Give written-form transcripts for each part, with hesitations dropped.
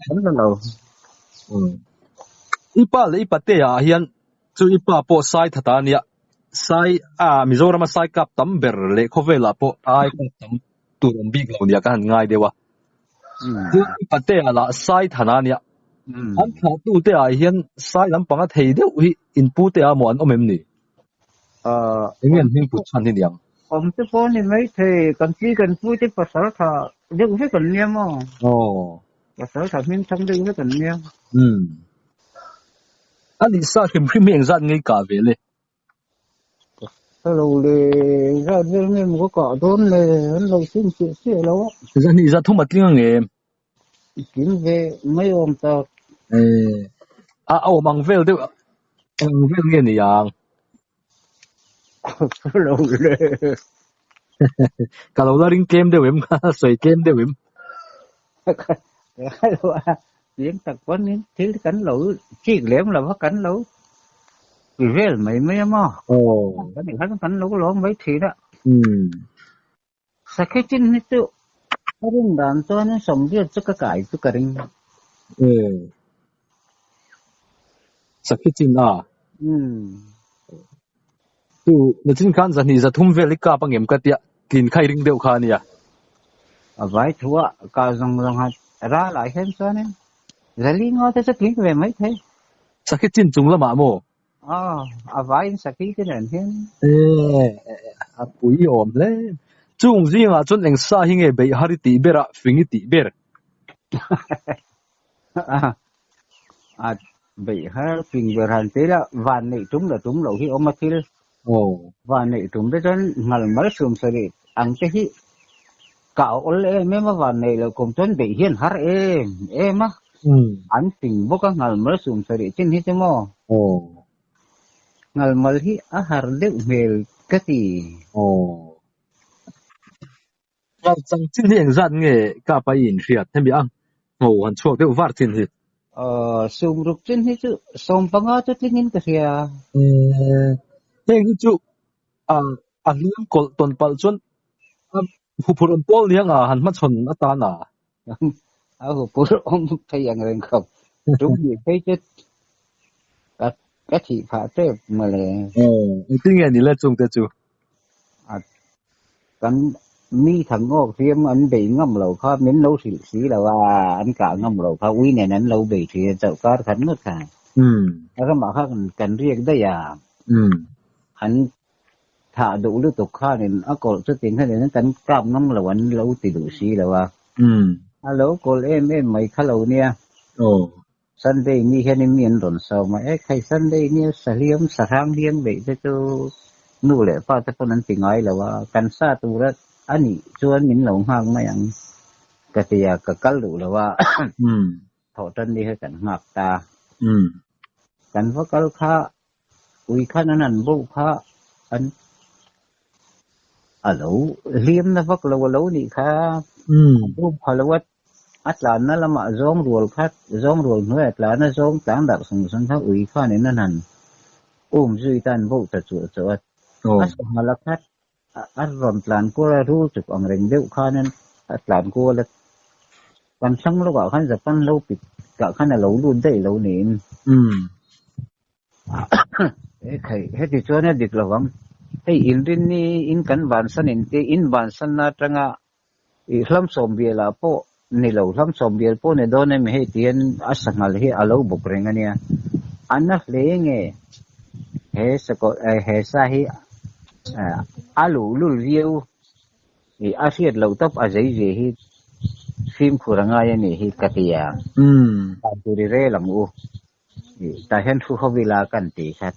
Kan la lo. I pa leh i patea ah hian chu i pa pawh sai thata a nia. Sai a Mizorama sai kap tam ber leh khawvelah pawh a ai kap tam tur awm bik lo nia ka han ngai deuh a. Chuan i patea lah sai thana a nia. An thlahtute ah hian sai lampanga thei deuh hi in pute ah maw an awm em ni? Eng nge an hming put chhan hi niang? Awm te pawh ni maithei, kan pi kan pu te pasal tha deuh vek an nia maw? Aw. Pasal tha hming thang deuh vek an nia. Umm. A nih sa hrim hrim hi engzat nge i kah ve le? Ka lo le zat vel nge maw ka kah dawn le, an lo sim chiah chiah lo a. Zahnih zathum a tling ang em? I tling ve mai awm tak. Eh, a awm ang vel deuh ang vel nge ni ang? Ka lo le. Ka lo la ring tlem deuh em? Ka sawi tlem deuh em? Ka lo a tling tak pawn in thil kan lo chik lem lo va kan lo ti vel mai mai a maw? Aw. Kan khan kan lo lawm mai thin a. Umm. Sakhi chin hi chu ka rin dan chuanin sawmriat chu ka kai chu ka ring. Umm. Sakhi chin a? Umm. Chu nachin khan zahnih zathum vel i kap angem ka tia tlin kha i ring deuh kha a nia. A vai thu a kah zawng zawng a ral ah hian chuanin zali ngaw te chu tling ve mai thei. Sakhi chin chung lamah maw? Aw, a vaiin sakhi te nen hian. E, a pui awm hle. Chung zingah chuan eng sa hi nge beih har i tih ber a, fing i tih ber? A beih har fing ber han ti ila, van neih tum la tum loh hi awm a thil. Aw. Van neih tum te chuan ngal mal sum sarih ang te hi ka awl em em a, van neih loh kum chuan beih hian har em em a. An fing bawk a ngal mal sum sarih chin hi chu maw? Aw. Ngal mal hi a har deuh hmel ka ti. Aw. Ngal chang chin hi engzat nge ka pa i inhriat hemi a ngho han chhuak deuh var chin hi? Aw, sum ruk chin hi chu 15 chu tlingin ka hria. Heng hi chu a a hliam kawlh tawn palh chuan a huphurh awm pawl niang a han hmachhawn atan a. A huphurh awm thei ang reng khawp. Tum hnih phei chu ka ka thih phah tep mawle. Aw, engtin nge ni le chungte chu? A kan mi thang awk hliam an bei ngam lo kha min lo hrilh si lo a, an kah ngam lo kha ui nen an lo bei thin a chauh kar khat ngawt kha. A ramah kha kan riak daih a. An thah duh lutuk khanin a kawlh chutin khanin kan kap ngam lo an lo ti duh si lo a. A lo kawlh em em mai kha lo nia. Sunday ni hianin mi an rawn sawm a, e khai Sunday nia sahliam sahrang hliam beih te chu nu leh pa te pawn an ti ngai lo a, kan sa tura a nih chuan min lo nghak mai ang ka ti a, ka kal duh lo a, thawhtan ni kha kan nghak ta. Kan va kal kha ui khan an han bo kha an a lo hliam na vak lo a lo nih kha, a bum pha lo a. A tlanna lamah zawng rual kha zawng rual hnuaiah tlan a zawng tlang darh sung sung kha ui khanin a hnan um zui tan boh ta chuah chuah a. A sangha la khat a rawn tlan kual a, rul chuk ang reng deuh khanin a tlan kual a. Kan thlang lawkah khan Japan lo pit kah khan a lo lut daih lo niin. He khai heti chuan a dik lovang. Hei inrinni in kan vansan in te in vansanna atanga I hlam sawm bialah pawh ni lo, hlam sawm bial pawh ni dawn em hei tihian a sanghal hi a lo bawk reng a nia. A na hle nge he sakawlh he sa hi a luhlul viau i a hriat loh tawp a zei zia hi fimkhur a ngai a nih hi ka ti a. Dan tur i rel ang u. Tah hian thu ho ila kan ti khat.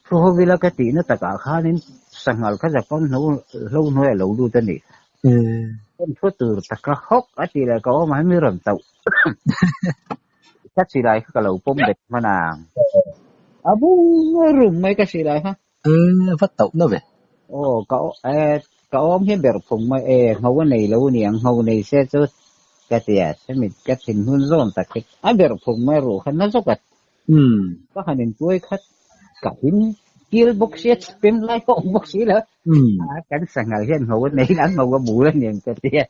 Thu ho ila ka tihna takah khanin sanghal kha Japan hlo hnuai a lo lut a ni. Kan thu tur taka hawk a tih leh ka awm a, hemi rawn tauh ka silai kha ka lo pawm bet hman a. A bung rum mai ka silai kha. Va tauh na ve. Aw, ka ka awm hi ber phung mai e, ngho a nei lo aniang, ngho nei se chu ka ti a, hemi ka thin hun zawn tak hi a ber phung mai ruh kha na zawk a. Ka han intuai khat ka him kil bawk sia, pem lai pawh awm bawk si lo. Kan sanghal hian ngho a nei la, ngho a bul aniang ka ti a.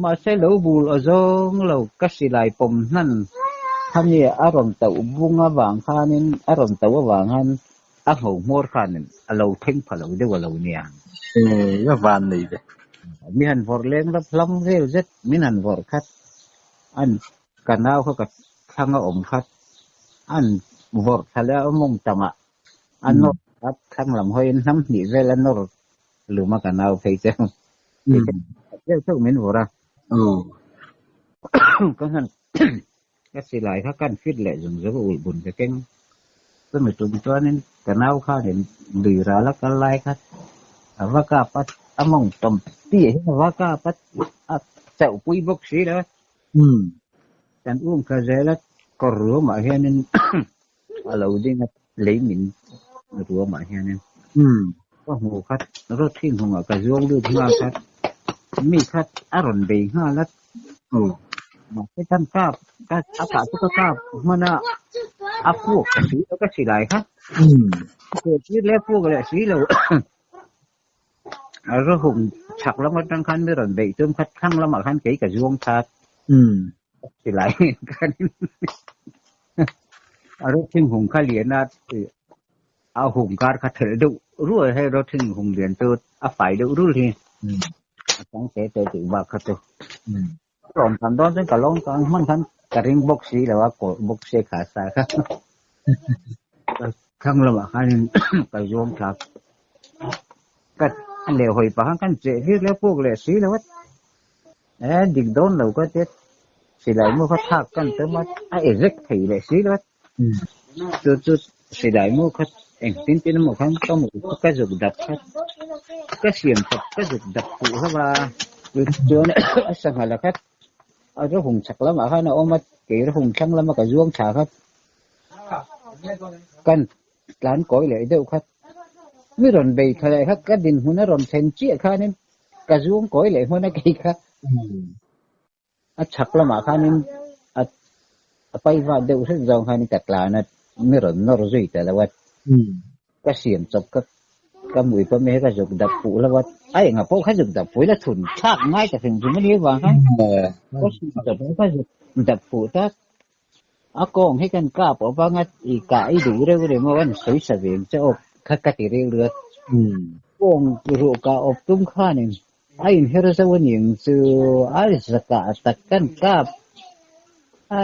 Mahse lo bul aw zawng lo ka silai pawm hnan khami a rawn tauh bung avang khanin a rawn tauh avang khan a ngho hmawr khanin a lo thleng pha lo deuh a lo nia. Ee, a van nei ve. Mi han vawrh leng lap hlam vel zet min han vawrh khat an ka nau kha ka thlang a awm khat an vawrh thla leh a mawng tamah a nawr khat thlang lam hawiin hnam hnih vel a nawr lum a ka nau phei chu deuh theuh min vawrh a. Ka han ka silai kha kan fit leh zung zung a ulh bun ka keng. Chumi tum chuanin ka nau khanin lui ral a kal lai kha a va kap a, a mawng tawm piah hian a va kap a, a chauhpui bawk si lo a. Kan um thla zel a, kawr ruamah hianin a lo ding a, lei min ruamah hianin ka hmu khat, rawt hring hungah ka zuang lut nghal khat, mi khat a rawn bei nghal a, mahse kan kap, a kah chu ka kap hman a, a puak ka si lo ka silai kha, ka tir leh puak leh si lo, a rawhum chhak lam atang khan mi rawn beih tum khat thlang lamah khan kei ka zuang that. Silai khan a rawthing hung kha lian a a hung kar kha thelh deuh ruai hei rawthing hung lian chu a fai deuh rul hi a chang te te tih bak kha chu lawm tam dawn chuan ka lawm kang hman khan ka ring bawk si lo a kawlh bawk se kha sa kha thlang lamah khanin ka zuang thlak ka lehhawi pah khan kan cheh hlir leh puk leh si lo a. Eh dik dawn lo ka tia silai mu kha thlak kan tum a, a ezek thei leh si lo a. Chu chu silai mu kha engtin tin emaw khan ka mu kha ka zuk dap kha ka siam chawp ka zuk dap fuh hlauh a. Chuan a sangha la khat a rawhung chhak lamah khan a awm a, kei rawhung thlang lama ka zuang thla kha kan tlan kawi leh deuh kha mi rawn bei thla leh kha ka dinhmun a rawn thlen chiah khanin Ka zuang kawi leh hmun a kei kha a chhak lamah khanin a a paiva deuh hret zawng khanin ka tlan a, mi rawn nawr zui ta lo a. Ka siam chawp ka ka mui pawh mi hi ka zuk dap fuh lo a, a engah pawh kha zuk dap fuh ila thun thlak ngai ta hrim hrim a nih avang khan ka siam chawp ka zuk dap fuh ta. A kawng hi kan kap avanga i kah i duh reuh reuh maw an sawi sa ve ang che aw kha ka ti reuh reuh a. Kawng ruh kah awp tum khanin a inher zo a ni ang chu a zakah tak kan kap a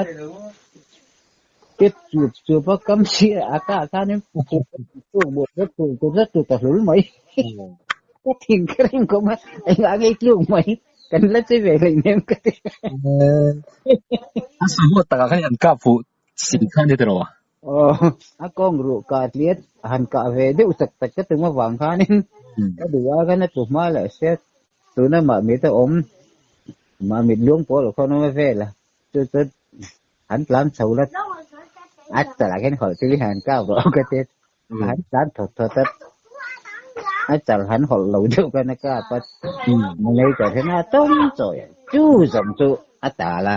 tep chup chup a kam si a kah khanin tuk buai zet tur tur zet tur ta hlul mai. Ka thin ka reng khawp a engah nge i tluk mai. Kan la che ve hlei nem ka ti. A sahuat takah khan an kap fuh si kha ni tiraw? Aw, a kawng ruh kah tliat han kah ve deuh tak tak ka tum avang khanin ka duh a khan a tlu hma leh sia tuna mahmit a awm mahmit luang pawl a khawn awm a vel a chu chu han tlan chho la a chalah khian hawlh chu han kap rawh ka ti han tlan thawt thawt a a chal han hawlh lo deuh khan a kap a nei ta hian a tawng chawi a chu zawng chu a tal a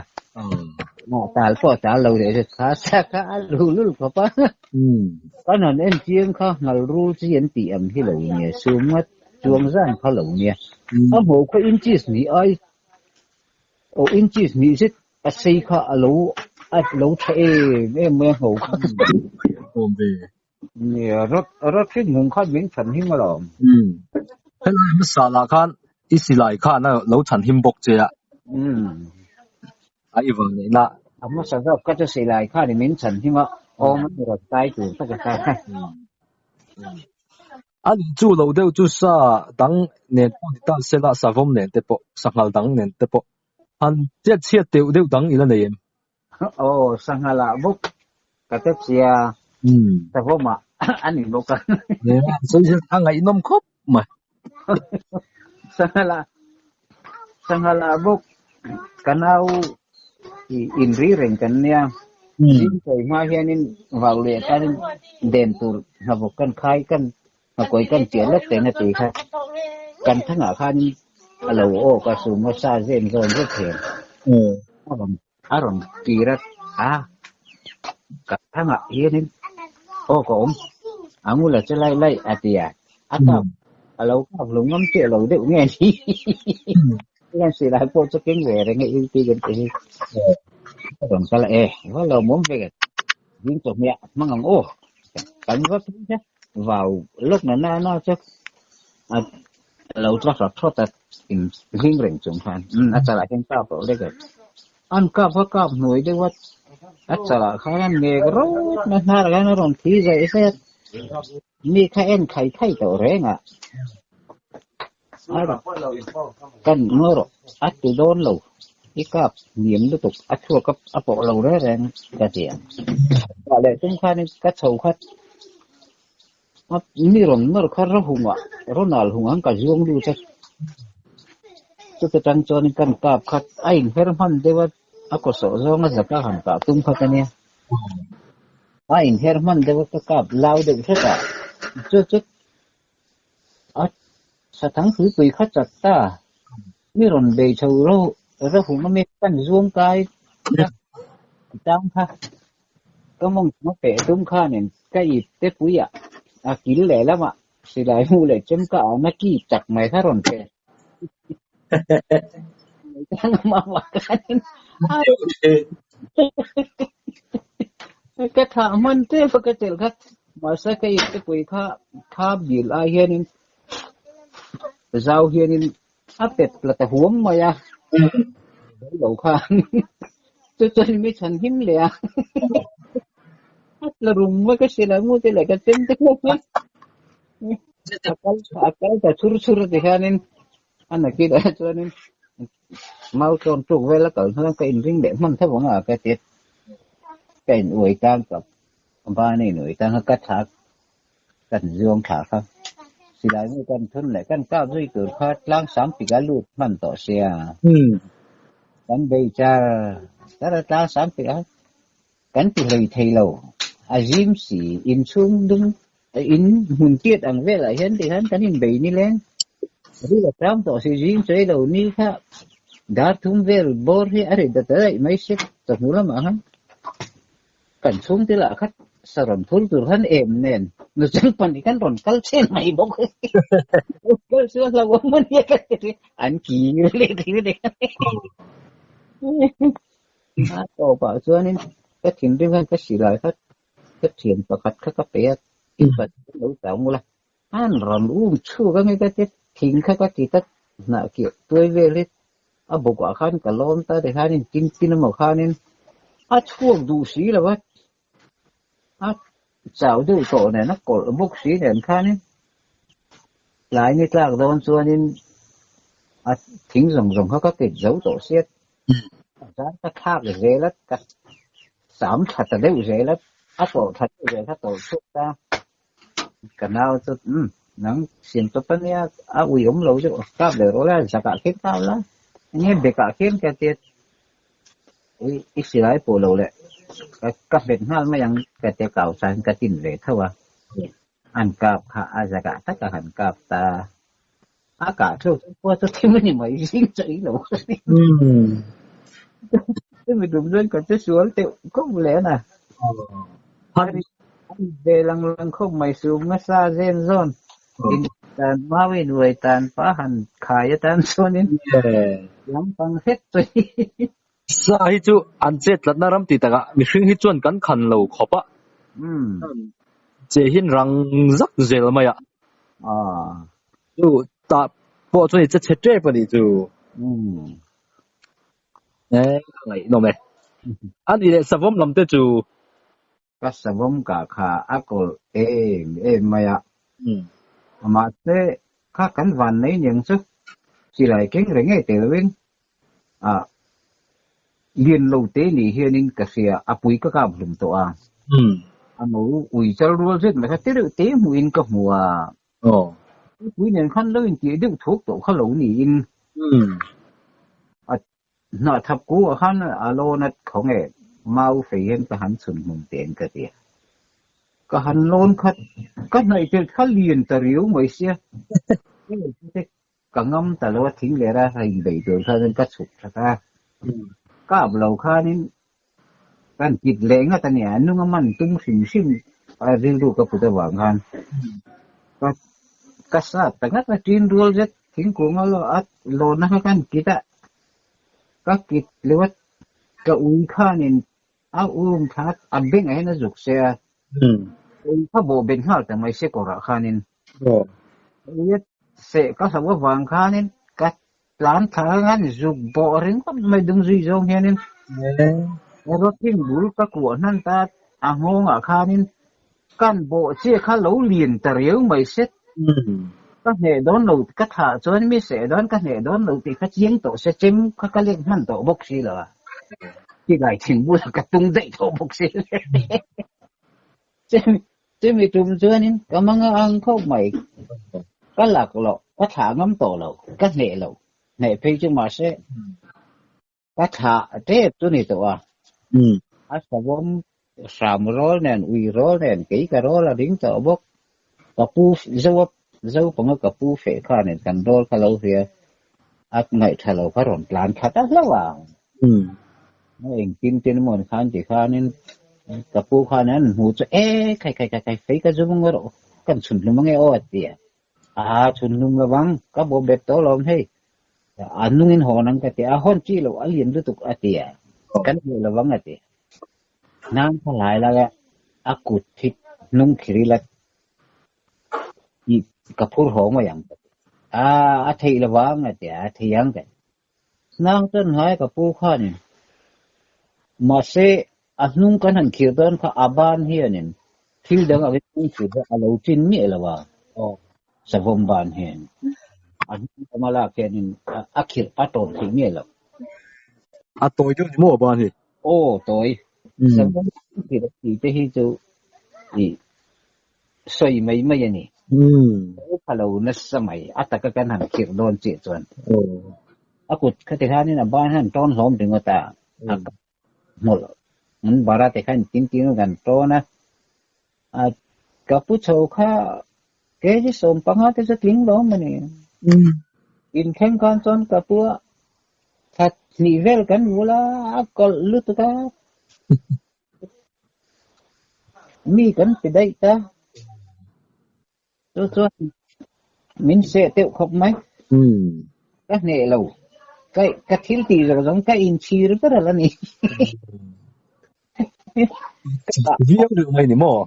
tal pawh a tal lo leh chu kha sa kha a luh lul khawp a kan han en chiang kha ngal rul chi an tih ang hi lo nia sum nga chuang zan kha lo nia a hmuh khaw inches hnih ai aw inches hnih zet A sei kha a lo a lo tha em em mai a ngho kha. Awm ve. Nia, rawt rawt hring hmung khan min chhan him alawm. Umm. Helai hmasa lah khan i silai khan a lo chhan him bawk che a. Umm. A i van neihna. A hmasa zawk kha chu silai khan i min chhan him a, awm a ni rawn tai tur tak a kha. Umm. A nih chu lo deuh chu sa dang nen pawh ni ta sela, savawm nen te pawh, sanghal dang nen te pawh Han chet chhiat deuh deuh dang i la nei em? Aw, sangha lah bawk ka te chia savawmah a ni bawk a. A ngaihnawm khawp mai. Sangha lah sangha lah bawk ka nau i inri reng kan nia. Zing chawi hma hianin vau leh tanin den tur hnavawk kan khai kan Ngakawi kan piah lawk teh na ti kha kan thangah khanin a lo awk a sumo sa zem zawn zet hian a rawn a rawn tir a a kan thangah hianin awk a awm a ngula che lai lai a ti a a kap a lo kap hlum ngam chiah lo deuh nge ni. Hian silai pawh chu keng ve reng e UP kan ti hi. Ka rawn kal a e, va lawmawm ve ding chawhmeh hmang ang aw. Kan va phei kha vau lawk na na na chu a lo tla hrat hrawt a in hling reng chung khan a chalah hian kap loh lek e. An kap kha kap hnuai deuh a, a chalah khan a nek rawt mai a hnarah khan a rawn thi zaih zaih a, mi kha en khai khai tawh reng a. Kan ngaw rawh a ti dawn lo, i kap hniam lutuk a chhuak a pawh lo reng reng ka ti ang. Mah leh tum khanin ka chho khat a mi rawn nawr kha Rawhungah Ronald hung ang ka zuang lut a, chuta tang chuanin kan kap khat a inher hman deuh a, a kaw sawh zawnga zaka han kah tum kha ka nia. A inher hman deuh a ka kap lau deuh hret a, chu chu A sathang tuipui kha chat ta. Mi rawn bei chho ro ro hung a mi kan zuam kai ka tang kha. Ka mawng chung a peh tum khanin ka ip te pui ah a kil leh lamah silai hmu leh chem ka ahna ki chak mai kha rawn pe. Ka thah hman tep a ka telh kha mahse ka ip te pui kha kha bil ai hianin zau hianin a pet la ta huam mai a lo khan chu chuan mi chhan him leh a a tla rum mai ka hrilh a ngu te leh ka chem te kha a kal a kal ta chhur chhur a ti hianin A nakinah chuanin mau tlawn tluk vel a kal hnuan ka inring leh hman tho ang a ka ti a, ka in uai tang ka ban a in uai tang a ka thla kan zuang thla kha silai nge kan thun leh kan kap zui tur kha tlang sang pik a lut hman tawh sia kan bei char char a tlang sang pik a kan ti hlei thei lo a zim si inchhung dum In hmun tiat ang velah hian ti khan kan inbei ni leng. Ril a tlang tawh si zing chawi lo ni kha dar thum vel bawr hi a ri ta daih mai si chawhnu lamah khan kan chhungte lah kha sa rawn phur tur khan em nen nuchang pahnih khan rawn kal chen mai bawk. Kal chu a hlauhawm a nia ka ti an kir leh thei leh. A tawpah chuanin ka thinrim khan ka silai kha Ka thian pakhat kha ka pe a, i pat ka lo tau ngul a, an rawn um chhuk ange ka ti, thing kha ka ti ta hnah keh tuai vel hi a bawkah khan ka lawm ta ti khanin tin tin emaw khanin a chhuak duh si lo a, a chau deuh tawh nen a kawlh bawk si nen khanin tlai ni tlak dawn chuanin a thing zawng zawng kha ka kit zo tawh sia. Zan ka thlak zel a, ka sam tha ta deuh zel a, a tawh tha deuh zel kha tawh chhuak ta. Ka nau chu umm nang siam tawp a nia, a ui awm lo deuh kap leh rawh la, zakah khian kap la, enge bekah khian ka tia i i silai pawh lo leh ka hmet nghal mai ang ka tia kau chuan ka tin ve tho a, an kap kha a zakah taka han kap ta. A kah theuh chu khua chu thim a ni mai zing chaih lo. Chumi tum chuan ka che sual teuh khawp leh a na. Ve lang lang khawp mai sum nasa zen zawn in tan mau in uai tan pa han khai atan chuanin lampang hret chu hi. Sa hi chu an chet tlatna ram ti takah mihring hi chuan kan khan lo khawp a. Che hian rang zak zel mai a. Chu tah pawh chuan i che chhe tep a nih chu. E ka ngaihnawm e. A nih leh savawm lam te chu. Ka savawm kah kha a kawlh em em mai a. Mahse kha kan van nei niang chu silai keng reng ngei tel lovin a lian lo te ni hianin ka hria a pui ka kap hlum tawh a. A ngo ui chal rual zet mai kha te reuh te hmuhin ka hmu a. Pui nen khan lo intih deuh thuk tawh kha lo niin a Hnahthap ku ah khan a lawn a thaw nge mau fei hian ka han chhun hmun te an ka ti a. Ka han lawn khat, ka hnaih tel kha lian ta riau mai sia. Ka ngam ta lo a thing leh ra hei bei tur khan ka chhuk that a. Kap lo khanin kan kit leh ngat a nia, nunga man tum hrim hrim a rilru ka put avang khan ka ka sat ta ngat a, tin rual zet. Thingkung a law a lawnna kha kan kit a, ka kit leuh a, ka ui khanin a um thla a bengah hian a zuk se a, ui kha bawh bet nghal ta mai se kawrah khanin. Ui a seh ka hloh avang khanin ka tlan thla khan zuk bawh ringawt mai dung zui zawng hianin rawt thing bul ka kuah hnan ta a nghawngah khanin kan bawh chiah kha lo lian ta riau mai se. Ka hneh dawn lo ka thah chuan mi seh dawn ka hneh dawn lo tih kha chiang tawh se chem kha ka lek hman tawh bawk si lo a. Tigai thing bulah ka tung daih tawh bawk si. Chumi tum chuanin ka manga ang khawp mai. Ka lak loh, ka thlah ngam tawh lo, ka hneh lo. Hneh phei chu mahse ka thlah tep chu ni tawh a. A savawm hram rawl nen, ui rawl nen, kei ka rawl a ring tawh bawk. Ka pu zo a zo panga ka pu feh khanin kan rawl kha lo hria a ngaihtha lo kha rawn tlan khat a hlauh ang. Engtin tin emaw ni khan ti khanin ka pu khan an hmu chu e khai khai khai khai fei ka zum ang rawh kan chhun hlum ange aw a ti a. A chhun hlum lovang ka bo bet tawh lawm hei a nungin hawn ang ka ti a hawn chi loh a lian lutuk a ti a kan hmuh lovang a ti. Nan kha lai lai a a kut hi hnung khir ila ka phur haw mai ang ka ti. A a theih lovang a ti a a thei ang ka ti. Nang chuan hnai ka pu khanin mahse a hnung kan han khirh dawn kha a ban hianin thil dang angin hnung khirh hi a lo chin miah lo a, savawm ban hian a hnung lama lak hianin a khirh a tawn theih miah lo. A tawi deuh ni maw a ban hi? Aw tawi. Savawm khirh tih te hi chu ih sawi mai mai a ni. Ka pha lo nasa mai, a taka kan han khirh dawn chiah chuan. A kut khati khanin a ban han tawn hlawm ringawt a, a hmawlh an bara te khan tin tin kan tawn a. A ka pu chho kha kg 15 te chu tling lawm a ni. Inthleng khan chuan ka pu a thla hnih vel kan vul a, a kawlh lutuk a. Mi kan ti daih ta. Chu chuan min seh teuh khawp mai. Ka hneh lo. Ka ka thil tih zawng zawng ka inchhir ber a la ni. Viau deuh mai ni maw?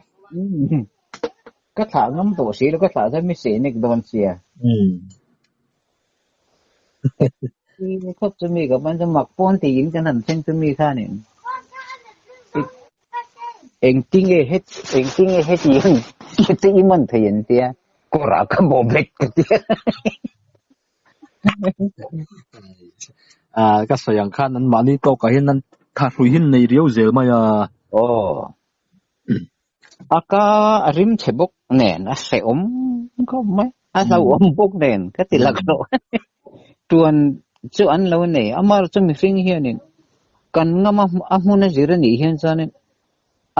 Ka thlah ngam tawh si lo, ka thlah chuan mi seh nek dawn sia. Khawp chu mi ka pan chu mak pawn tiin kan han thleng chu mi khanin engtinge het engtinge heti ang te i man thei an tia kawrah ka bawh bet ka tia. Ah ka sawi ang khan an mahni tawkah hian an thahrui hi an nei riau zel mai a. Aw. A ka a rim chhe bawk nen a hrehawm khawp mai, a hlauhawm bawk nen ka ti lak loh. Tuan chu an lo nei, amah chu mihring hianin kan ngam a a hmun a zir a nih hian chuanin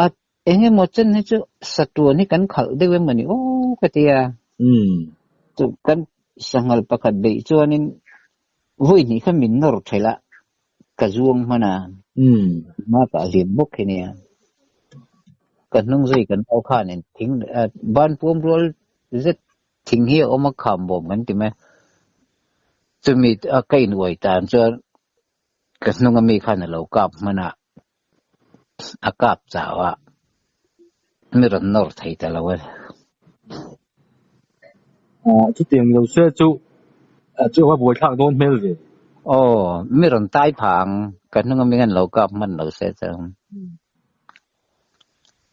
a eng emaw chen hi chu satuan hi kan khalh deuh em a ni aw ka ti a. Chu kan sanghal pakhat beih chuanin vawi hnih kha min nawr thelh a, ka zuang hman a, hma ka hlim bawk hi nia. Ka hnung zui kan nau khanin thing ban puam rual zet thing hi a awm a kham bawm kan ti mai. Chumi a ka inuai tan chuan ka hnung ami khan a lo kap hman a, a kap chau a, mi rawn nawr thei ta lo e. Chutiang lo se chu chu a buaithlak dawn hmel ve. Aw, mi rawn tai phah ang, ka hnung ami khan lo kap hman lo se chu.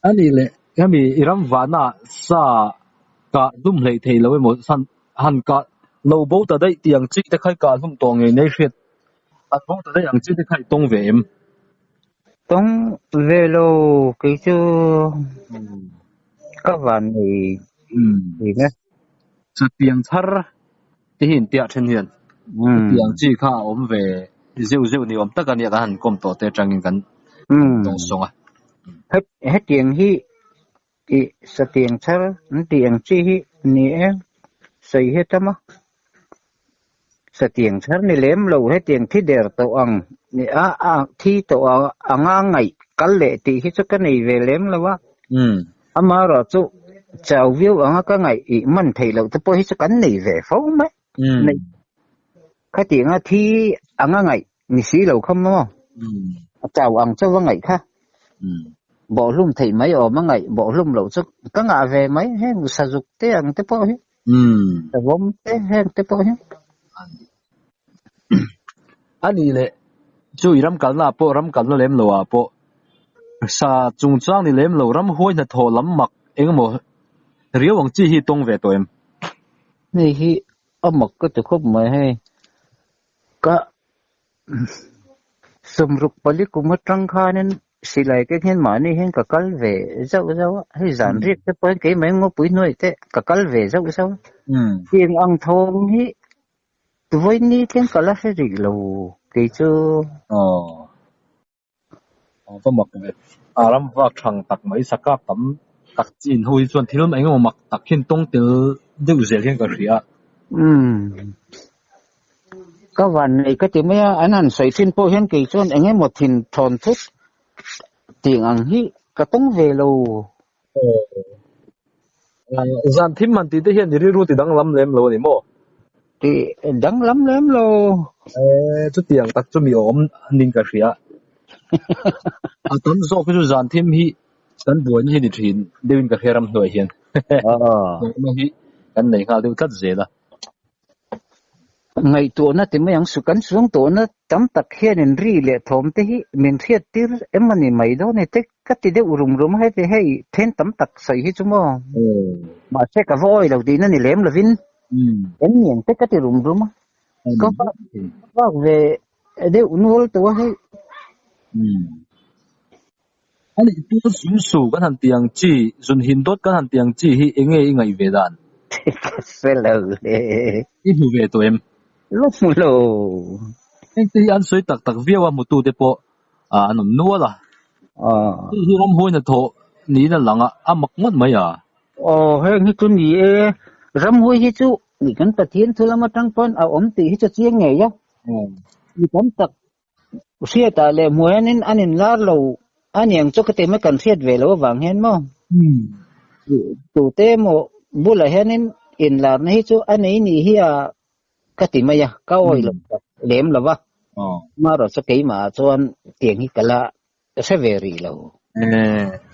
A nih leh, hemi i ram vahna sa kah hlum hleih thei lo emaw han kah lo bo ta daih tih ang chi te kha i kah hlum tawh ngei nei hriat an bo ta daih ang chi te kha i tawng ve em? Tawng ve lo kei chu ka van nei thin e. Chutiang thar te hi intiah then hian chutiang chi kha a awm ve zeuh zeuh ni awm tak a nia kan han kawm tawh te atangin kan tawng sawng a. Hetiang hi I satiang chhar an tih ang chi hi ni e, sawi hi a tam a. Satiang chhar ni lem lo hetiang thi der tawh ang ni a, a thi tawh anga ngaih kal leh tih hi chu ka nei ve lem lo a. Amaherawhchu chau viau anga ka ngaih i man theih loh te pawh hi chu kan nei ve fo mai. Nei khatianga thi anga ngaih ni si lo kha maw? A chau ang chauh a ngaih kha. Bawhhlum theih mai awm a ngaih, bawhhlum loh chu ka ngah ve mai heng sazuk te ang te pawh hi, savawm te heng te pawh hi. A nih leh chu i ram kalna ah pawh ram kalna lem lo ah pawh sa chungchang ni lem lo ramhuai hnathawh lam mak engemaw riau ang chi hi tawng ve tawh em? Hei hi a mak ka ti khawp mai hei ka sawmruk pali kum atang khanin silai te hian mahni hian ka kal ve zauh zauh a hei zan riak te pawh hian keimah hi ngawpui hnuai te ka kal ve zauh zauh a tiang ang thawm hi vawiin ni thleng ka la hre rih lo kei chu. A va mak ve. A ram vak thang tak mai sakap tam tak chin ho hi chuan thil engemaw mak tak hian tawng tel deuh zel hian ka hria. Umm. Ka van nei ka ti mai a, an han sawi thin pawh hian kei chuan engemaw thin thawn thut tih ang hi ka tawng ve lo. Zan thim han tih te hian i rilru ti danglam lem lo a ni maw? Ti danglam lem lo. Chutiang tak chu mi awm nin ka hria. A tam zawk hi chu zan thim hi kan buaina hi ni thin deuhin ka hria ram hnuai hian. Buaina hi kan nei nghal deuh tlat zel a. Ngaihtuahna ti mai ang su, kan suangtuahna tam tak hianin ri leh thawm te hi min hriat tir em a ni mai dawn e te ka ti deuh rum rum a heti hei then tam tak sawi hi chu maw mahse ka va awi lo tihna ni lem lovin em niang te ka ti rum rum a ka vak ve deuh nual tawh a hei. A nih chu zun su kan han tih ang chi, zun hin dawt kan han tih ang chi hi eng nge i ngaih ve dan? Ka hre lo le. I hmu ve tawh em? La hmu lo. Hengte hi an sawi tak tak viau a, hmutute pawh an awm nual a. Hei hi ramhuai hnathawh niin a lang a, a mak ngawt mai a. Aw, heng hi chu ni e. Ramhuai hi chu kan Pathian thu lam atang pawn a awm tih hi chu chiang ngei a. Mi tam tak Hriatah leh hmuh hianin an inlar lo a niang chu ka ti mai kan hriat ve loh avang hian maw tute emaw bulah hianin inlarna hi chu a nei nih hi a ka ti mai a ka awi lo tak lem lo va amaherawh chu keimah ah chuan tiang hi ka la hre ve rih lo.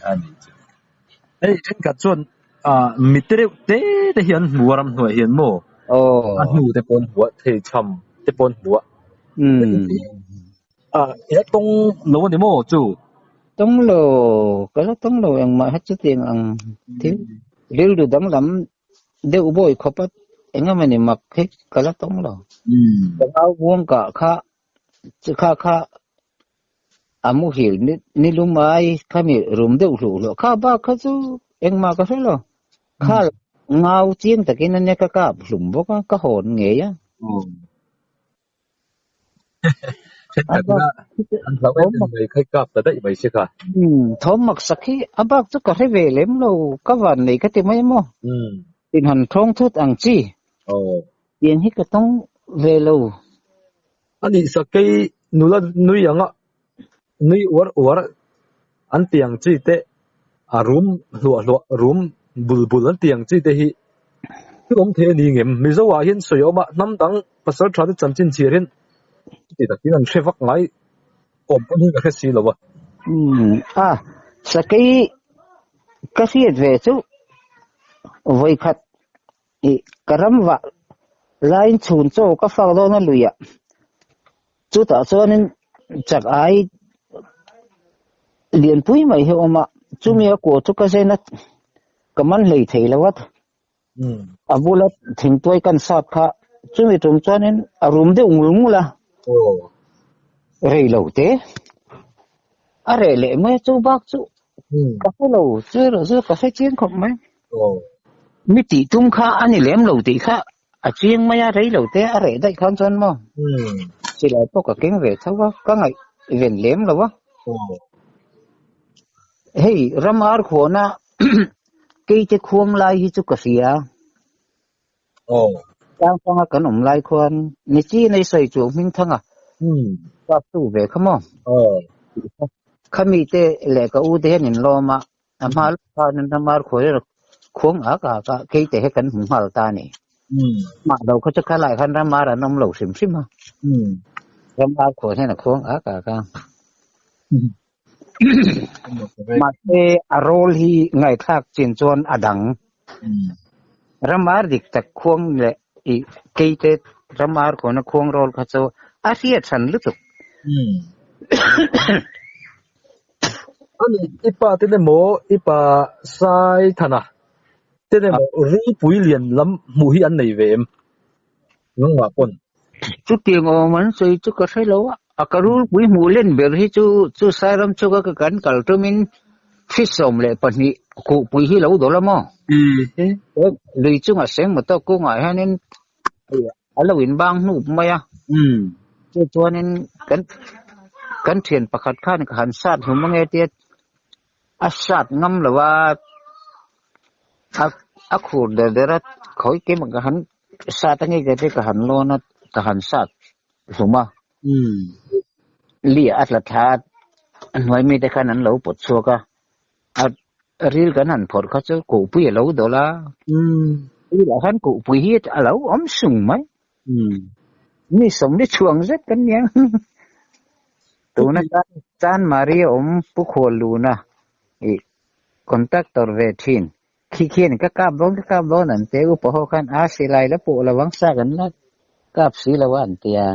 A ni chu. Hei thenkhat chuan mi te reuh te te hi an hmu a ram hnuaiah hian maw a hnu te pawh an hmu a thei chham te pawh an hmu a i la tawng lo a ni maw chu? Tawng lo, ka la tawng lo engmah he chutiang ang thil rilru danglam deuh bawi khawp a engemaw ni mak hi ka la tawng lo. Ka ngau buang kah kha chu kha kha A muhil ni lum ai khami rum deuh hluh hluah kha bak kha chu engmah ka hre lo. Kha ngau chiang takin ania ka kap hlum bawk a, ka hawn ngei a. Thawm mak sak hi a bak chu ka hre ve lem lo, ka van nei ka ti mai maw? Tinhan thawng thut ang chi. Tiang hi ka tawng ve lo. A nih sakei nula nui anga nui uar uar an ti ang chi te, a rum hluah hluah rum bul bul an ti ang chi te hi thil awm thei a ni ngem? Mizo ah hian sawi a awm a, hnam dang pasal tha te chanchin chhiar hian chuti takin an hre vak ngai awm pawn hi ka hre si lo a. Umm a, sakei ka hriat ve chu vawikhat Ih, ka ram vah laiin chhun chaw ka fak dawn a luiah. Chutah chuanin chak ai lianpui mai hi a awm a, chumi a kua chu ka zen a, ka man hlei thei lo a, a bula thingtuai kan sat kha chumi tum chuanin a rum deuh ngul ngul a, rei lo te a reh leh mai a, chu bak chu ka hre lo, chu erawh chu ka hre chiang khawp mai. Mi tih tum kha a ni lem lo tih kha a chiang mai a, rei lo te a reh daih khan chuan maw silai pawh ka keng ve tho a, ka ngaih ven lem lo a. Hei ram ar khuana keite khuang lai hi chu ka hria. Tlang panga kan awm lai khuan ni chi nei sawi chu hming thang a kap tu ve kha maw. Khami te leh ka u te hian in lawm a, A hma lawk khan an ramar khuai rawk khuang ak ak a, keite hi kan hmu nghal ta a ni. Mah lo kha chu khalai khan ramar an awm lo hrim hrim a. Ramar khuan hian a khuang ak ak a. Mahse a role hi ngaihthlak chin chuan a dang. Ramar dik tak khuang leh i keite ramar khuana khuang role kha chu a hriat hran lutuk. Ani i pa te emaw i pa Saithana te emaw rulpui lian lam hmuh hi an nei ve em? Nangmah pawn. Chutiang awm an sawi chu ka hre lo a, a ka rulpui hmuh len ber hi chu chu Sairam chhuka ka kan kal tumin feet 12 khuhpui hi lo dawlh a maw? Lui chunga seng motor kungah hianin a lo inbang hnup mai a. Chu chuanin kan kan thian pakhat khan ka han sat hlum ange tia a sat ngam lo a, a a khur der der a, khawi keimah ka han sat ange ka tia ka han lawn a, ka han sat hlum a. Lia a tla thla a, hnuai mite khan an lo pawt chhuak a, a ril kan han phawrh kha chu kuhpui a lo dawlh a, rilah khan kuhpui hi a lo awm sung mai. Mi sawmli chhuang zet kan nia. Tuna Chan Maria awm Pu Khualluna i contractor ve thin. Khi khian ka kap dawn ka kap dawn an tia upa ho khan a silai la pawh lo ang sa kan la kap si lo a an tia.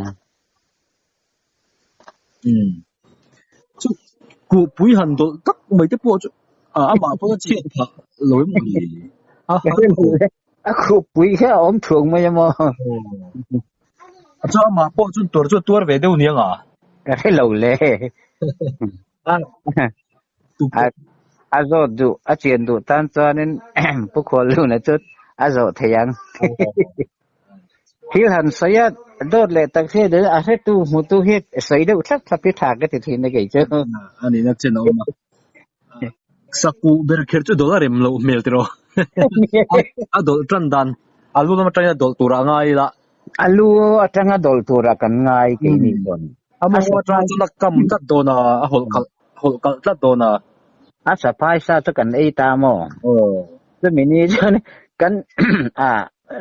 Chu kuhpui han dawlh tak mai te pawh chu amah pawh a chhiat phah lo em maw ni? A khuhpui kha a awm thuang mai emaw? A chu amah pawh chu tuar chu a tuar ve deuh nia nga? Ka hre lo le. A zawt duh, a chian duh tan chuanin Pu Khualluna chu a zawh thei ang. Thil han sawi a, dawt leh tak hi a hretu hmutu hi sawi deuh thlap thlap hi tha ka ti thin a kei chu. A nihna chen a awm a. Sakuh ber kher chu dawlh a rem loh hmel tiraw? A dawlh tan dan, a lu lam atangin a dawlh turah a ngai ila. A lu atanga dawlh turah kan ngai keini pawn. A mawng atang chuan a kam tlat dawn a, a hawlh kalh hawlh kalh tlat dawn a. A saphai sa chu kan ei ta maw? Chumi ni chuan kan a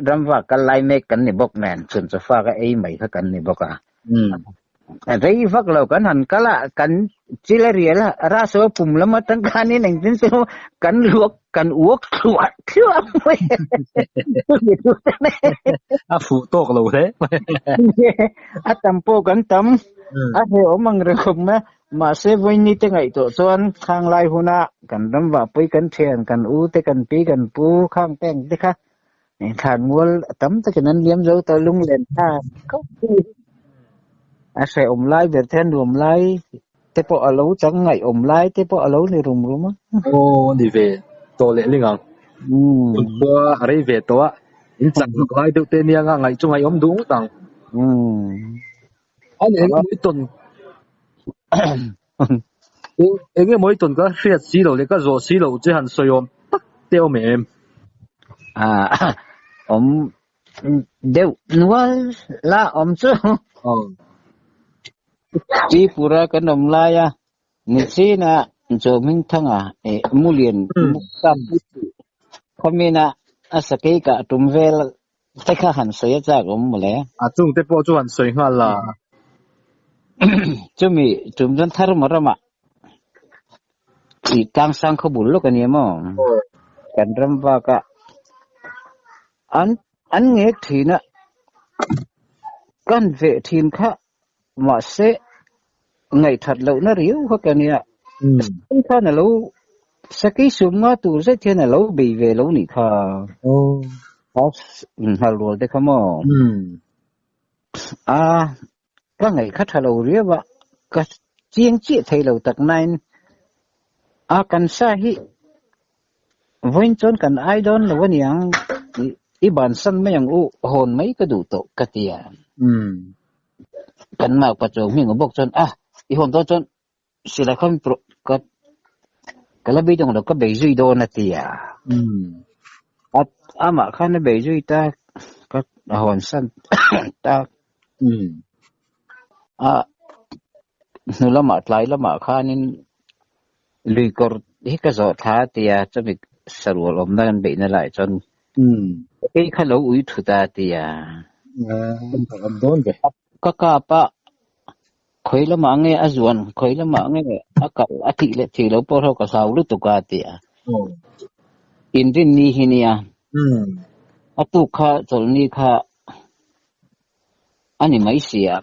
ramvak kal lai mek kan ni bawk nen chhun chawfa ka ei mai kha kan ni bawk a. Rei vak lo kan han kal a, kan chil a rial a, Raso pum lam atang khanin engtin chu kan luak kan uak thluah thluah mai. A fuh tawk lo hle. A tam pawh kan tam, a hrehawm ang reng khawp mai a. Mahse vawiin te ngaihtuah chuan khang lai huna kan ram vahpui kan thian, kan u te, kan pi, kan pu khang te ang te kha thlan mual tam takin an liam zo ta lunglen ta khawp mai. A hrehawm lai ber te a nuam lai te pawh a lo chang ngaihawm lai te pawh a lo ni rum rum a. Aw ni ve tawh leh ling ang. Khua a rei ve tawh a, in chak hlawk lai deuh te nia nga ngaih chu ngaihawm duh ngawt ang. An eng emaw i tawn eng emaw i tawn ka hriat si loh leh ka zawh si loh che han sawi awm tak te awm em? Awm deuh nual la awm chu. Tripura kan awm lai a, Nichinah Chawhmingthanga Mulian Khawmina a sakei kah tum vel Te kha han sawi a chak awm mawle. A chung te pawh chu han sawi nghal la. Chumi tum chuan thar maw ramah i tlangsang khaw bul lawk a ni maw? Kan ram bakah an an ngek thin a, kan veh thin kha mahse ngaihthat lohna riau kha ka nia. Sakei khan a lo sakei sum nga tur zet hian a lo bei ve lo nih kha. Nghal rual te kha maw? A ka ngaih kha tha lo riau a, ka chiang chiah thei lo tak nain a kan sa hi vawiin chuan kan ai dawn lo aniang i bansan mai ang u hawn mai ka duh tawh ka ti a. Kan mau pa chu hming bawk chuan a i hawn dawn chuan silai khan ka ka la bei dawng lo ka bei zui dawn a ti a. A amah khan a bei zui ta ka hawn san ta. A hnu lamah tlai lamah khanin lui kawr hi ka zawh thla a ti a chumi sarual awmna kan beihna laiah chuan. Sakei kha lo ui thut a tia. Am dawn ve. Ka kap a, khawi lamah nge a zuan, khawi lamah nge a kal a thih leh thih loh pawh ka hlau lutuk a tia. Inrin ni hi nia. A tuk kha chawlhni kha a ni mai si a.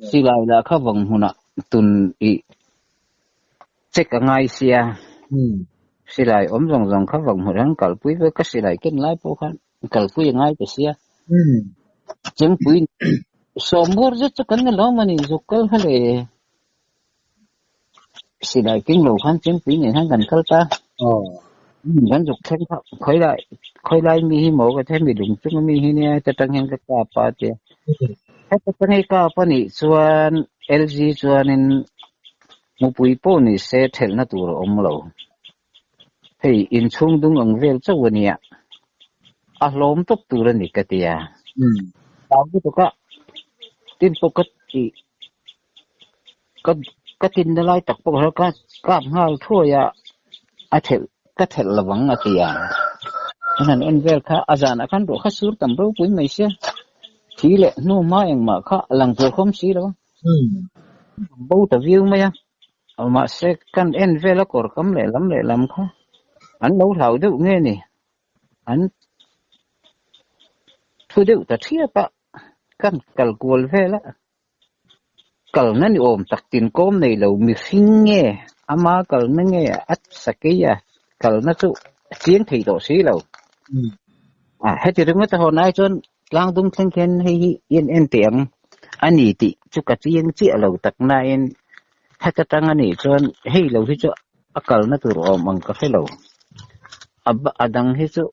Silai lah kha vang hmunah tun i check a ngai sia. Silai awm zawng zawng kha vang hmunah hian kalpui vek ka silai ken lai pawh khan kalpui a ngai ta sia. Chengpui sawm bawr zet chu kan ni lo mawni zuk kal kha le. Silai keng lo khan chengpui nen khan kan kal ta. Kan zuk thleng kha khawi lai khawi lai mi hi maw ka ti mi lung chunga mi hi nia heta tang hian ka kap a tia. Heta tang hi kap a nih chuan LG chuanin mupui pawh ni se thelhna tur a awm lo. Hei inchhung dung ang vel chauh a nia. A hlawm tawp tur a ni ka tia. Tau lutuk a tin pawh ka ti ka ka tinna lai tak pawh kha ka kap nghal thuai a a thelh ka thelh lo ang a ti a. An han en vel kha a zanah khan ruah kha sur tam ropui mai sia. Thi leh hnu hma engmah kha a lang tur khawm si lo a. Bo ta viau mai a. Mahse kan en vel a kawr kam lehlam lehlam kha an lo hlau deuh nge ni. An thu deuh ta thiap a kan kal kual vel a. Kalna ni awm tak tin kawm nei lo mihring nge ama kalna nge a sakei a kalna chu a chiang thei tawh si lo. Heti ringawt a hawn ai chuan tlang dung thleng khian hei hi en en teh ang a ni tih chu ka chiang chiah lo tak nain heta tang a nih chuan hei lo hi chu a kalna tur awm ang ka hre lo. A dang hi chu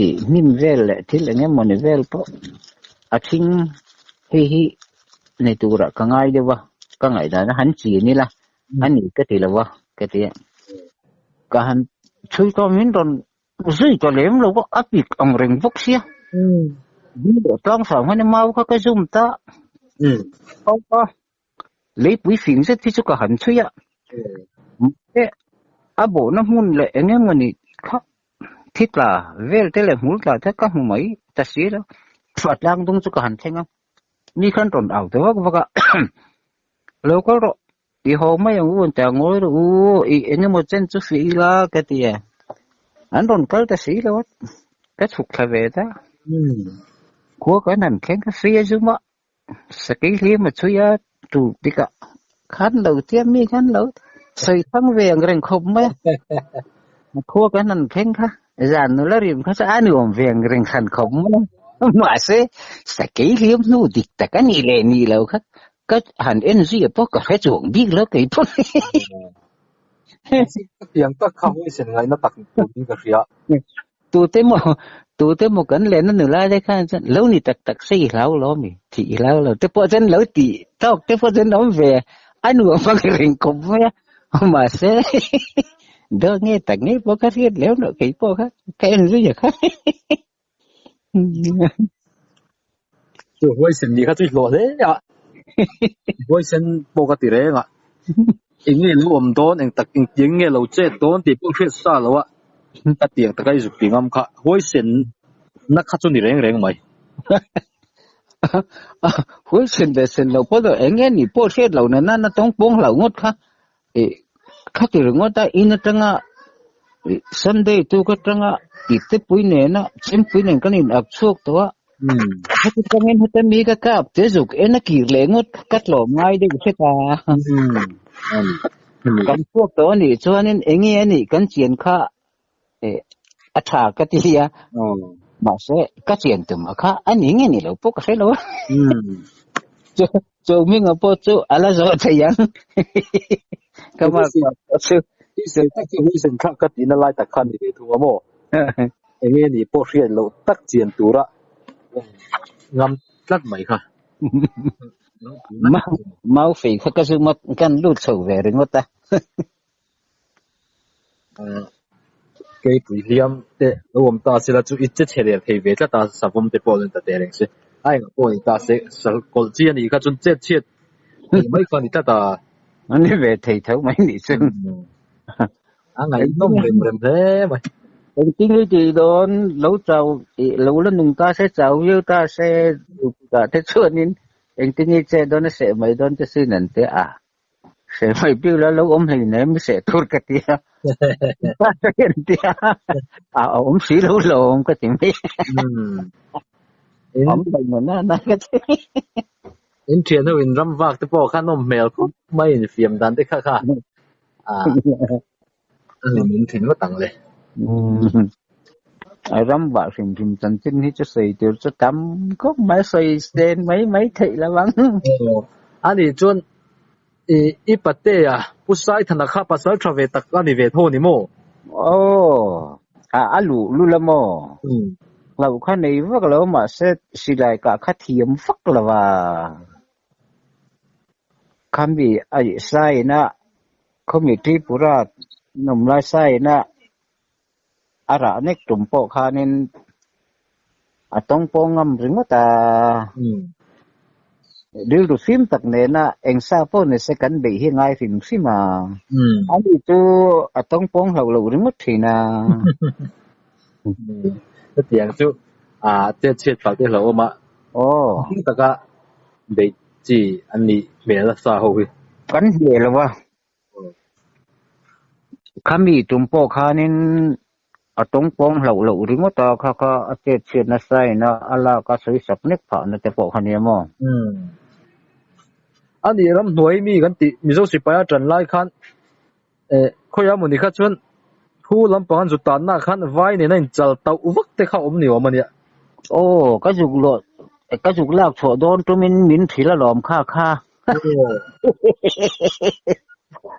ih hnim vel leh thil eng emawni vel pawh a thing hei hi nei turah ka ngai deuh a, ka ngaihdan a han chin ila a ni ka ti lo a ka ti a. Ka han chhui tawh min rawn zui ta lem lo a, a pik ang reng bawk sia. Ni leh tlang sang hian mau kha ka zum ta a. Leipui fing zet hi chu ka han chhui a, mahse a bawhna hmun leh eng emawni kha thi tla vel te leh hmul tla te ka hmu mai ta si lo. A tlang dung chu ka han thleng a, mi khan rawn au ta vak vak a, Lo kal rawh, i haw mai ang u an ti a, ngawi rawh u, i eng emaw chen chu fih ila ka ti a, an rawn kal ta si lo a, ka chhuk thla ve ta. Khua kan han thleng a, free a zum a. Sakei hlim a chhui a, tu tikah khan lo tia mi khan lo sawi thang ve ang reng khawp mai a. Khua kan han thleng kha, zan nula rim kha chu a ni awm ve ang reng hran khawp mai a. Mahse, sakei hlim hnu dik tak a nih leh nih lo kha ka han en zui a pawh ka hre chuang bik lo kei pawh. Tiang tak kha huaisen ngaihna tak turin ka hria. Tute maw, tute maw kan lenna nula te khan chuan lo ni tak tak se i hlau lo mi, thih i hlau lo te pawh chuan lo tih tawk te pawh chuan awm ve a nuam ang reng khawp mai a, mahse dawt nge tak nge pawh ka hriat lem loh kei pawh kha ka en zui a kha. Chu huaisen ni kha chu i hlawh hle a, huaisen pawh ka ti reng a, eng nge lo awm dawn eng tak engtiang nge lo chet dawn tih pawh hriat sa lo a, ka tiang taka i zuk ti ngam kha huaisen na kha chu ni reng reng mai. Huaisen leh sen loh pawh eng nge nih pawh hriat loh nena na tawng pawng hlauh ngawt kha Ih kha ti ringawt a in atanga ih Sunday tuk atanga ih te pui nena chempui nen kan in ak chhuak tawh a heti tangin heta mi ka kap te zuk en a kir leh ngawt ka tlawm ngai deuh hret a kan chhuak tawh anih chuanin eng nge anih kan chian kha ih a tha ka ti a mahse ka chian tum a kha a ni nge ni lo pawh ka hre lo a Chu hminga pawh chu a la zawh thei ang. Ka mark pawh chu. I sawi tak chu huisen thlak ka tihna lai tak kha a ni ve thung a maw? Eng nge nih pawh hriat loh tak chian tura ngam tlat mai kha. Mau fei kha ka zum a, kan lut chho ve ringawt a. Keipui hliam te lo awm ta se la chu i che chhe der thei ve tlat a, savawm te pawh an ta teh reng se. A engah pawh ni ta se, sal kawlh chi a nih kha chuan chet chhiat thei mai kha a ni tlat a. A ni ve thei tho mai nih chu. A ngaihnawm rem rem hle mai. Engtin i tih dawn lo chau ih lo la nung ta se chau viau ta se ah te chuanin engtin i che dawn a seh mai dawn te sin an ti a, seh mai piu la lo awm hleinem i seh tur ka ti a, an ti a, a awm si lo lo awm ka ti mai. Awm lo na na ka ti. In thian ho in ram vak te pawh kha nawm hmel khawp mai in fiam dan te kha kha a a hlimawm thin ngawt ang le. A ram vah hrim hrim chanchin hi chu sawi tur chu tam khawp mai sawi sen mai mai theih lo ang. A nih chuan i i patea Pu Saithana kha pasal tha ve tak a ni ve tho ni maw? Aw, a a luh lul a maw? Hlauh kha nei vak lo mahse silai kah kha thiam vak lo a. Khami a saina khawmi Tripura nawm lai saina a rah nek tum pawh khanin a tawng pawh ngam ringawt a. Rilru fim tak nena eng sa pawh ni se kan beih hi ngai hrim hrim a. Ani chu a tawng pawng hlauh loh ringawt thin a. Hetiang chu a chet chhiat phah te hlauhawm a. Aw. Fim taka beih chi an nih hmel a sa ho hi. Kan hneh lo a. Khami tum pawh khanin a tawng pawng hlauh loh ringawt a, kha kha a chet chhiat nasa in a a lak a sawi sak nek phah na te pawh kha nia maw? Umm. A nih ramhnuai mi kan tih Mizo sipai a tan lai khan eh khawiah mawni kha chuan thu lampang an zut tanna ah khan vai nena inchal tauh vak te kha awm ni awm a nia. Aw, ka zuk lawh ka zuk lak chhuah dawn tumin min hrilh alawm kha kha.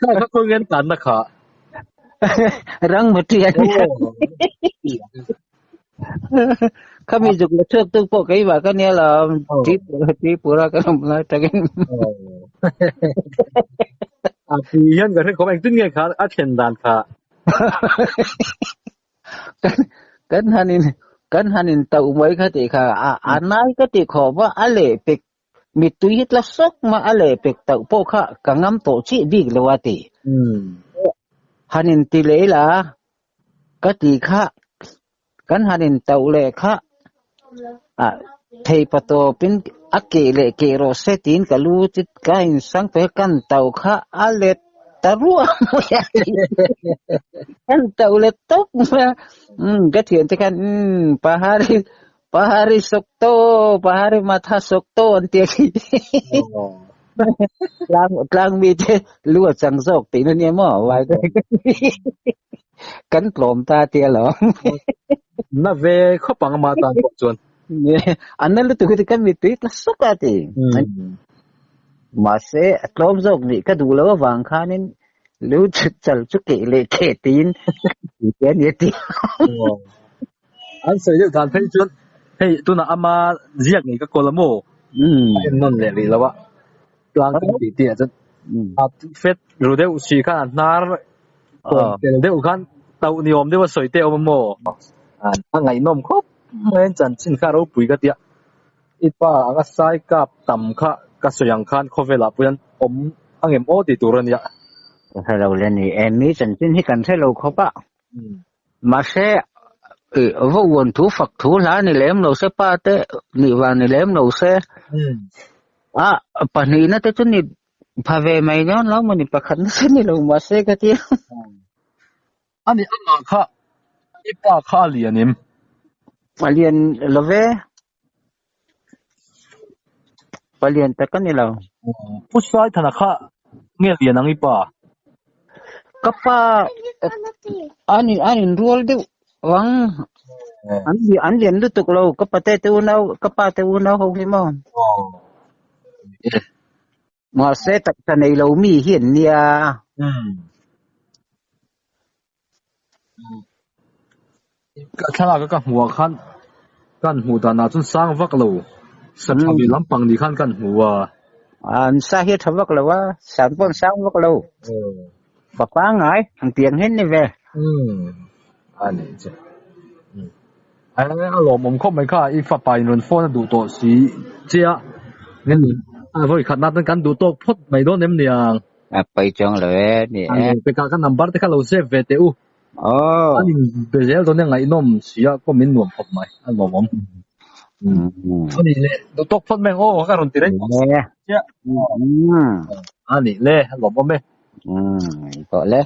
Kha kha khawi ngen tanna kha. Rang mati an nia. Khami zuk la chhuak tu pawh keimah ka nia lawm. Tripura Tripura ka awm lai takin. A ti hian ka hre khawp engtin nge kha a thlen dan kha. Kan kan hanin kan hanin tauh mai kha tih kha a a nai ka ti khawp a a leh pek Mittui hi tla sawk mah a leh pek tauh pawh kha ka ngam tawh chih bik lo a ti. Han in ti leh ila ka ti kha kan han in tauh leh kha a thei pa tawpin a keh leh keh rawh se tiin ka lu chu ka insang pe kan tauh kha a let ta ruah mai a ti. Kan tauh let tawp mai a, ka thiante khan umm pahari Pahari sawk to, pahari matha sawk to an ti a khi. Tlang tlang mi te lu a chang zawk tih na nia maw vai te. Kan tlawm ta tia lo. Na ve khawp ang ama tan pawh chuan. An na lutuk hi kan mittui tla sawk a ti. Mahse a tlawm zawk nih ka duh lo avang khanin lu chal chu keh leh keh tiin ti a ni a ti. An sawi deuh dan phei chuan hei tunah ama ziak ngei ka kawl a maw? A en nawn leh rih lo a, tlang kan tih tih ah chuan a fet ru deuh si khan a hnar kawn tel deuh khan tauh ni awm deuh a sawi te a awm a maw? A ngaihnawm khawp mai an chanchin kha ropui ka tia, i pa anga sai kap tam kha ka sawi ang khan khawvelah pawh hian awm a ngem aw tih tur a nia. Ka hre lo le ni e, mi chanchin hi kan hre lo khawp a. Mahse, va uan thu fak thu hla ni lem lo se, pa te nih vang ni lem lo se, a pahnihna te chu ni pha ve mai dawn lo maw ni, pakhatna chu ni lo mahse ka ti a. A ni, amah kha i pa kha a lian em? A lian lo ve. Palian tak a ni lo. Pu Saithana kha nge lian ang i pa? Ka pa an an inrual deuh vang an an lian lutuk lo ka pate te unau ka pa te unau ho hi maw. Mahse taksa nei lo mi hi an nia. Ka thlalak a ka hmuh ah khan kan hmuh dan ah chuan sang vak lo sa tha ve lampang ni khan kan hmu a. An sa hi a tha vak lo a, sang pawh an sang vak lo. Pa pangngai ang tiang hian ni ve. A ni che. A lawmawm khawp mai kha i fapa in rawn phone a duh tawh si che a. A vawi khat na tan kan duh tawk phawt mai dawn em niang. A pawi chuang lo e ni e. Pekah ka number te kha lo save ve teh u. Aw. An in be zel dawn e ngaihnawm si a kawm in nuam khawp mai a lawmawm. Ani le duh tawk phawt mai ang aw ka rawn ti reng tawh chiah. Ani le a lawmawm e. Tawh le.